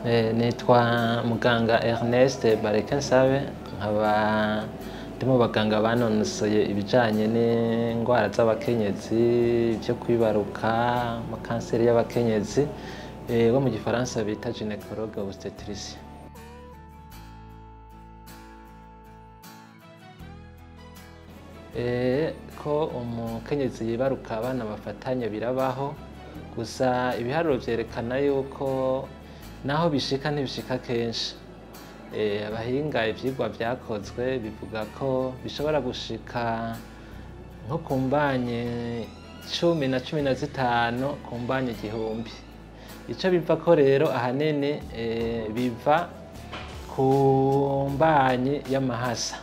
Nitwa muganga Ernest Barekensabe, nkaba ndi mu baganga banonosoye ibijanye n'ingwara z'abakenyezi, ivyo kwibaruka, amakanseri y'abakenyezi, bo mu gifaransa bita gynécologue obstétricien. Ko umukenyezi yibaruka abana bafatanye birabaho, gusa ibiharuro vyerekana yuko naho bishika ntibishika kenshi. Abahinga ivyigwa vyakozwe bivuga ko bishobora gushika nko ku mbanye 10 na 15 ku mbanye 1000. Ico bivako rero ahanini biva ku mbanyi y'amahasa.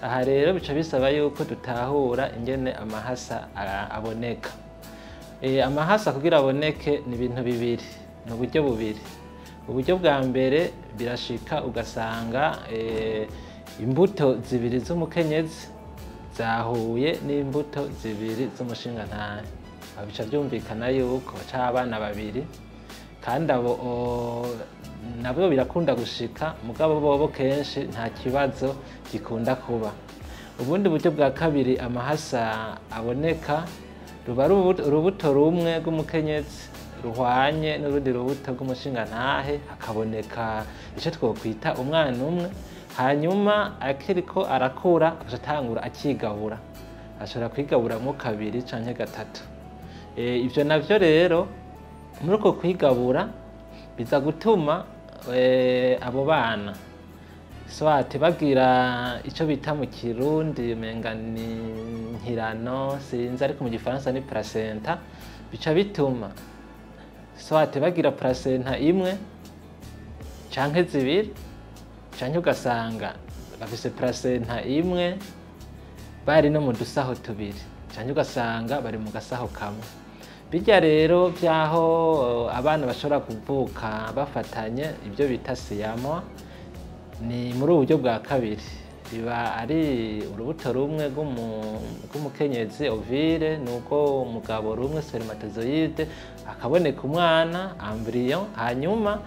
Aha rero bica bisaba yuko dutahura ingene amahasa aboneka. Amahasa kugira aboneke ni ibintu bibiri, ni uburyo bubiri. Uburyo bwa mbere birashika ugasanga imbuto zibiri z'umukenyezi zahuye n'imbuto zibiri z'umushingantahe. Aho bica vyumvikana yuko baca abana babiri, kandi abo nabo birakunda gushika, mugabo bobo kenshi nta kibazo gikunda kuba. Ubundi buryo bwa kabiri amahasa aboneka ruba urubuto rumwe rw'umukenyezi ruhwanye n'urundi rubuto rw'umushingantahe, hakaboneka ico twokwita umwana umwe, hanyuma akiriko arakura agaca atangura akigabura, ashobora kwigaburamwo kabiri canke gatatu. Ivyo navyo rero muri uko kwigabura biza gutuma abo bana swate bagira ico bita mu Kirundi umenga ni nkirano, sinzi, ariko mu gifaransa ni placenta. Bica bituma swate bagira placenta imwe canke zibiri, canke ugasanga bafise placenta imwe bari no mu dusaho tubiri, canke ugasanga bari mu gasaho kamwe. Birya rero vyaho abana bashobora kuvuka bafatanye, ivyo bita siyamwa, ni muri ubu buryo bwa kabiri. Biba ari urubuto rumwe rw'umukenyezi ovile, nubwo umugabo rumwe spermatozoide, akaboneka umwana embryon. Hanyuma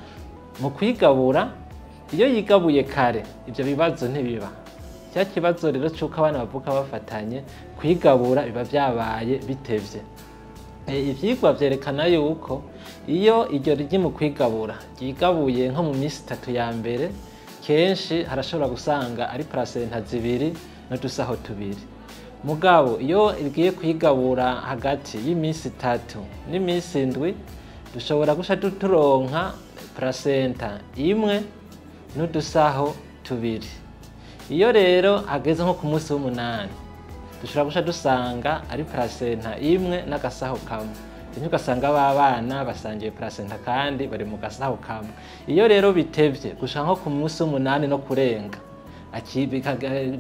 mu kwigabura, iyo yigabuye kare ivyo bibazo ntibiba. Cya kibazo rero c'uko abana bavuka bafatanye, kwigabura biba vyabaye bitevye. Ivyigwa vyerekana yuko iyo iryo rigi mu kwigabura ryigabuye nko mu minsi 3 ya mbere, kenshi harashobora gusanga ari placenta zibiri n'udusaho tubiri. Mugabo iyo rigiye kwigabura hagati y'iminsi 3 n'iminsi 7, dushobora guca turonka placenta imwe n'udusaho tubiri. Iyo rero hageze nko ku munsi w'umunani, dushobora guca dusanga ari placenta imwe n'agasaho kamwe. Rimwe ugasanga ba bana basangiye placenta kandi bari mu gasaho kamwe. Iyo rero bitevye gushika nko ku munsi w'umunani no kurenga,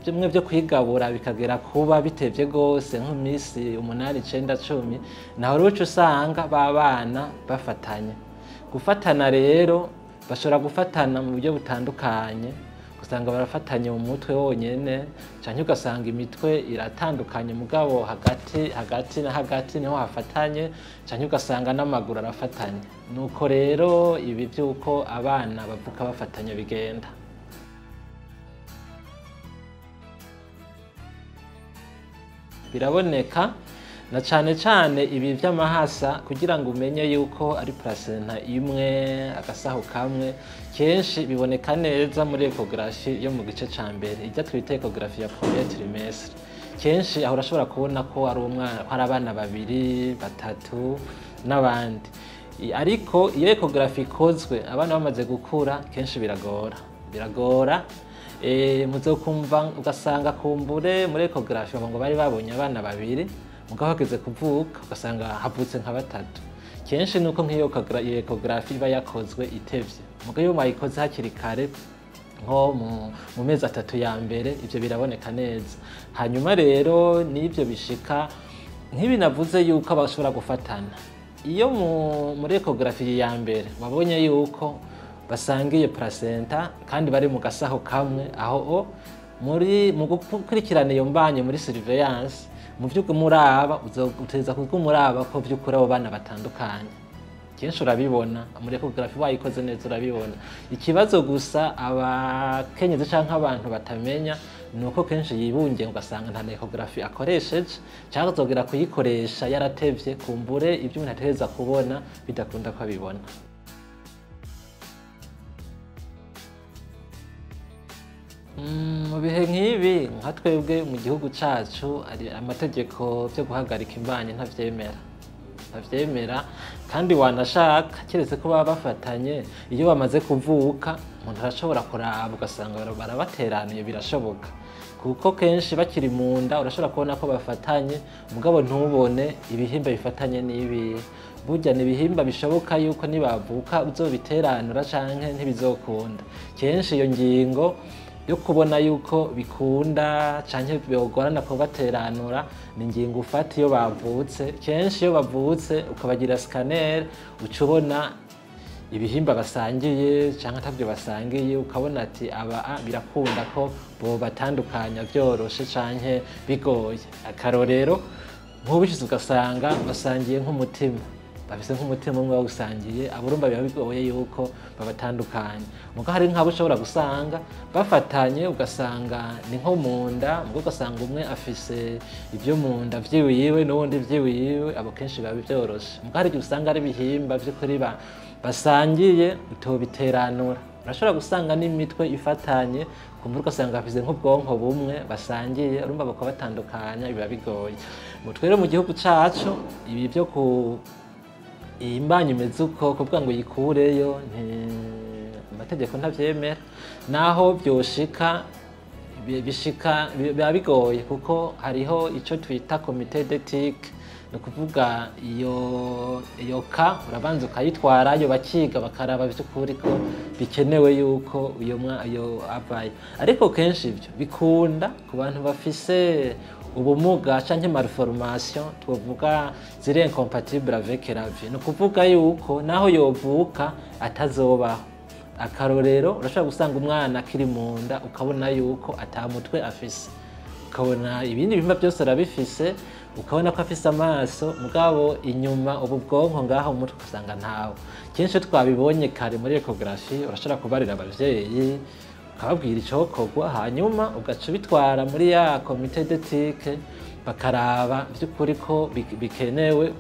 bimwe vyo kwigabura bikagera kuba bitevye gose nko minsi 8, 9, 10, naho rero uca usanga ba bana bafatanye. Gufatana rero bashobora gufatana mu buryo butandukanye, usanga barafatanye mu mutwe wonyene, canke ugasanga imitwe iratandukanye mugabo hagati hagati na hagati niho hafatanye, canke ugasanga n'amaguru arafatanye. Nuko rero ibi vy'uko abana bavuka bafatanye bigenda. Biraboneka na cane cane ibi vy'amahasa, kugira ngo umenye yuko ari placenta imwe agasaho kamwe, kenshi biboneka neza muri echographie yo mu gice ca mbere, irya twita echographie ya premier trimestre. Kenshi aho urashobora kubona ko ari umwana, ko ari abana babiri, batatu n'abandi. Ariko iyo echographie ikozwe abana bamaze gukura, kenshi biragora. Biragora. Muzokumva ugasanga kumbure muri echographie ngo bari babonye abana babiri, mugabo hageze kuvuka ugasanga havutse nka batatu. Kenshi nuko nk'iyo echographie iba yakozwe itevye, mugabo iyo bayikoze hakiri kare nko mu mezi 3 ya mbere, ivyo biraboneka neza. Hanyuma rero n'ivyo bishika nk'ibi navuze yuko bashobora gufatana. Iyo muri echographie ya mbere babonye yuko basangiye placenta kandi bari mu gasaho kamwe, aho muri mu gukurikirana iyo mbanye muri surveillance, mu vy'uko muraba uteza kuko muraba ko vy'ukuri abo bana batandukanye. Kenshi urabibona muri ecography wayikoze neza urabibona. Ikibazo gusa abakenyezi canke abantu batamenya ni uko kenshi yibungiye ugasanga nta ecography akoresheje, canke azogera kuyikoresha yaratevye, kumbure ibyo umuntu ategereza kubona bidakunda ko abibona. Mu bihe nk'ibi nka twebwe mu gihugu cacu amategeko byo guhagarika imbanyi ntavyemera, kandi wanashaka keretse ko baba bafatanye. Iyo bamaze kuvuka umuntu arashobora kuraba ugasanga barabateraniye, birashoboka kuko kenshi bakiri mu nda urashobora kubona ko bafatanye, mugabo ntubone ibihimba bifatanye n'ibihe. Burya ni ibihimba bishoboka yuko nibavuka uzobiteranura canke ntibizokunda. Kenshi iyo ngingo yo kubona yuko bikunda canke byogorana kubateranura ni ingingo ufata iyo bavutse. Kenshi iyo bavutse ukabagira scanner uca ubona ibihimba basangiye canke atavyo basangiye, ukabona ati aba birakunda ko bobatandukanya vyoroshe canke bigoye. Akarorero nk'ubishize ugasanga basangiye nk'umutima, bafise nk'umutima umwe bawusangiye, aburumba biba bigoye yuko babatandukanya. Muga hari nk'abo ushobora gusanga bafatanye ugasanga ni nko mu nda, muga ugasanga umwe afise ibyo mu nda vyiwiwe n'uwundi vyiwiwe, abo kenshi biba vyoroshe. Muga hari igihe usanga ari ibihimba vy'ukuri basangiye utobiteranura. Urashobora gusanga n'imitwe ifatanye, kumbura ugasanga bafise nk'ubwonko bumwe basangiye, urumva bakabatandukanya biba bigoye. Mutwe rero mu gihugu cacu ibi vyo ku iyi mbanyi imeze uko kuvuga ngo yikureyo amategeko ntavyemera. Naho vyoshika bishika biba bigoye kuko hariho ico twita comité d'éthique, ni ukuvuga iyo ka urabanza ukayitwarayo bakiga bakaraba vy'ukuri ko bikenewe yuko iyo avayo. Ariko kenshi ivyo bikunda ku bantu bafise ubumuga canke malformation twovuga ziri incompatible avec la vie, ni ukuvuga yuko naho yovuka atazobaho. Akarorero urashobora gusanga umwana akiri mu nda ukabona yuko ata mutwe afise, ukabona ibindi bihimba byose arabifise, ukabona ko afise amaso, mugabo inyuma ubu bwonko ngaho umutwe ugasanga ntawe. Kenshi twabibonye kare muri ecography urashobora kubarira abavyeyi ukababwira icokorwa, hanyuma ugaca ubitwara muri ya comité d'éthique bakaraba vy'ukuri ko bikenewe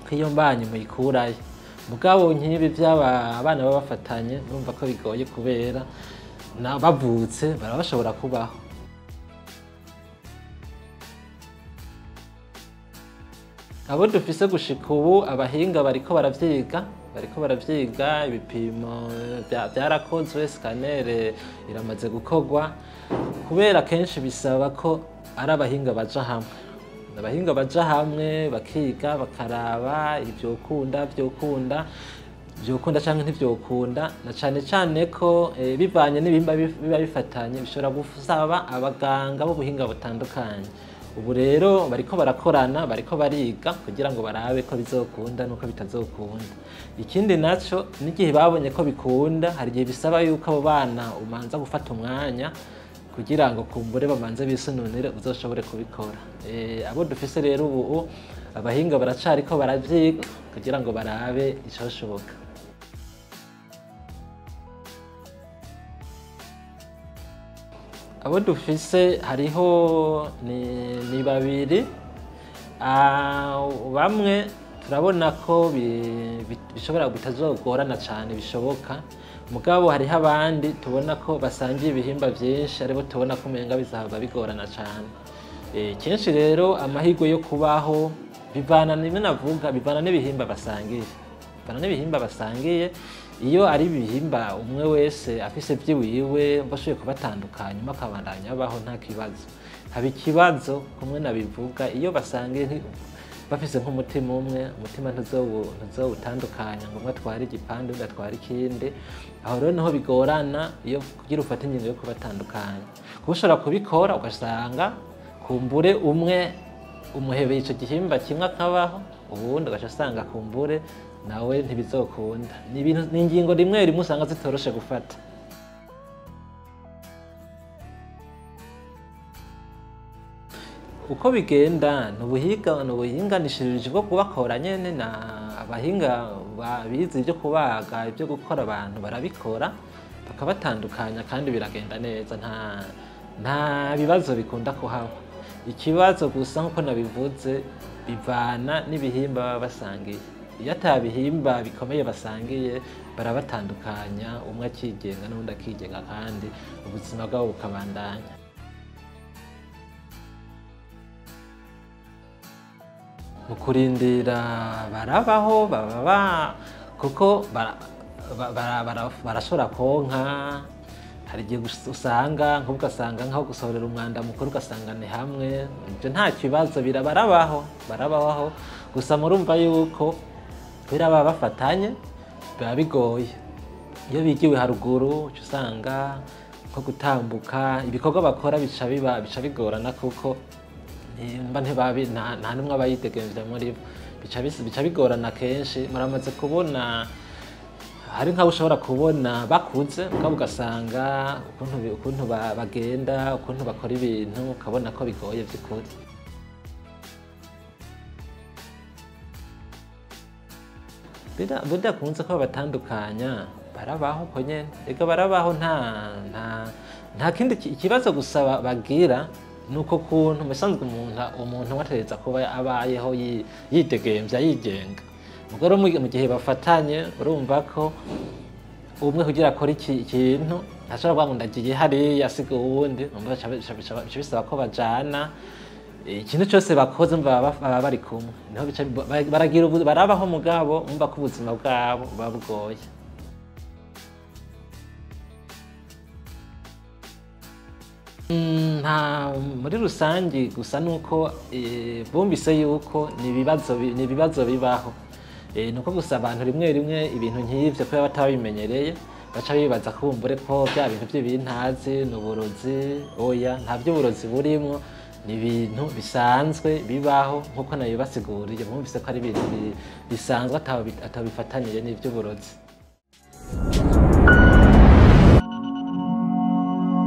ko iyo mbanyi muyikurayo. Mugabo nk'ibi vy'aba abana baba bafatanye urumva ko bigoye kubera bavutse baraba bashobora kubaho. Abo dufise gushika ubu abahinga bariko baravyiga, ibipimo byarakozwe, scanner iramaze gukorwa, kubera kenshi bisaba ko ari abahinga baja hamwe. Abahinga baja hamwe bakiga bakaraba ivyokunda canke ntivyokunda, na cane cane ko bivanye n'ibihimba biba bifatanye bishobora gusaba abaganga b'ubuhinga butandukanye. Ubu rero bariko barakorana, bariko bariga kugira ngo barabe ko bizokunda nuko bitazokunda. Ikindi naco n'igihe babonye ko bikunda, hari igihe bisaba yuko abo bana umanza gufata umwanya kugira ngo kumbure bamanze bisununire uzoshobore kubikora. Abo dufise rero ubu abahinga baracariko baravyiga kugira ngo barabe icoshoboka. Abo dufise hariho ni babiri. Bamwe turabona ko bishobora bitazogorana cane bishoboka, mugabo hariho abandi tubona ko basangiye ibihimba vyinshi, aribo tubona ko umenga bizahava bigorana cane. Kenshi rero amahirwe yo kubaho bivana nimwe navuga, bivana n'ibihimba basangiye. Bivana n'ibihimba basangiye. Iyo ari ibihimba umwe wese afise vyiwiwe bashoboye kubatandukanya bakabandanya baho nta kibazo. Haba ikibazo kumwe nabivuga iyo basangiye bafise nk'umutima umwe, umutima ntuzowutandukanya ngo umwe atware igipande undi atware ikindi. Aho rero niho bigorana iyo kugira ufate ingingo yo kubatandukanya, kuko ushobora kubikora ugasanga kumbure umwe umuhebeye ico gihimba kimwe akabaho, ubundi ugaca usanga kumbure nawe ntibizokunda. Ni ingingo rimwe rimwe usanga zitoroshe gufata. Uko bigenda ni ubuhinganishirije bwo kubakora nyene na abahinga bize ibyo kubaga, ibyo gukora abantu barabikora bakabatandukanya kandi biragenda neza, nta bibazo bikunda kuhaba. Ikibazo gusa nkuko nabivuze bivana n'ibihimba baba basangiye. Iyo ata bihimba bikomeye basangiye barabatandukanya, umwe akigenga n'uwundi akigenga kandi ubuzima bwabo bukabandanya. Mu kurindira barabaho, baba kuko barashobora konka. Hari igihe usanga nk'ubwo ugasanga nkaho gusohorera umwanda mukuru ugasanga ni hamwe, ibyo nta kibazo, barabaho barabaho. Gusa murumva yuko kubera baba bafatanye biba bigoye. Iyo bigiwe haruguru uca usanga nko gutambuka, ibikorwa bakora bica bigorana kuko nimba nta n'umwe aba yidegemvya muri bo, bica bigorana kenshi. Muramaze kubona hari nk'abo ushobora kubona bakuze mugabo ugasanga ukuntu bagenda, ukuntu bakora ibintu, ukabona ko bigoye by'ukuri. Bidakunze ko babatandukanya, barabaho uko nyene, ega barabaho, nta kindi ikibazo gusa bagira nuko kuntu musanzwe umuntu watereza kuba abayeho yidegemvya yigenga. Mugabo mu gihe bafatanye urumva ko umwe kugira akore ikintu ntashobora kuvuga ngo ndagiye hariya asiga uwundi, bica bisaba ko bajana. Ikintu cyose bakoze baba bari kumwe, niho baragira barabaho, mugabo umva ko ubuzima bwabo buba bugoye. Nta muri rusangi gusa nuko bumvise yuko ni ibibazo bibaho. Nuko gusa abantu rimwe rimwe ibintu nk'ivyo kubera batabimenyereye baca bibaza kumbure ko bya bintu by'ibintazi ni uburozi. Oya, nta by'uburozi burimwo, ni ibintu bisanzwe bibaho nkuko nabibasiguriye. Bumvise ko ari ibintu bisanzwe atabifataniye n'ivy'uburozi.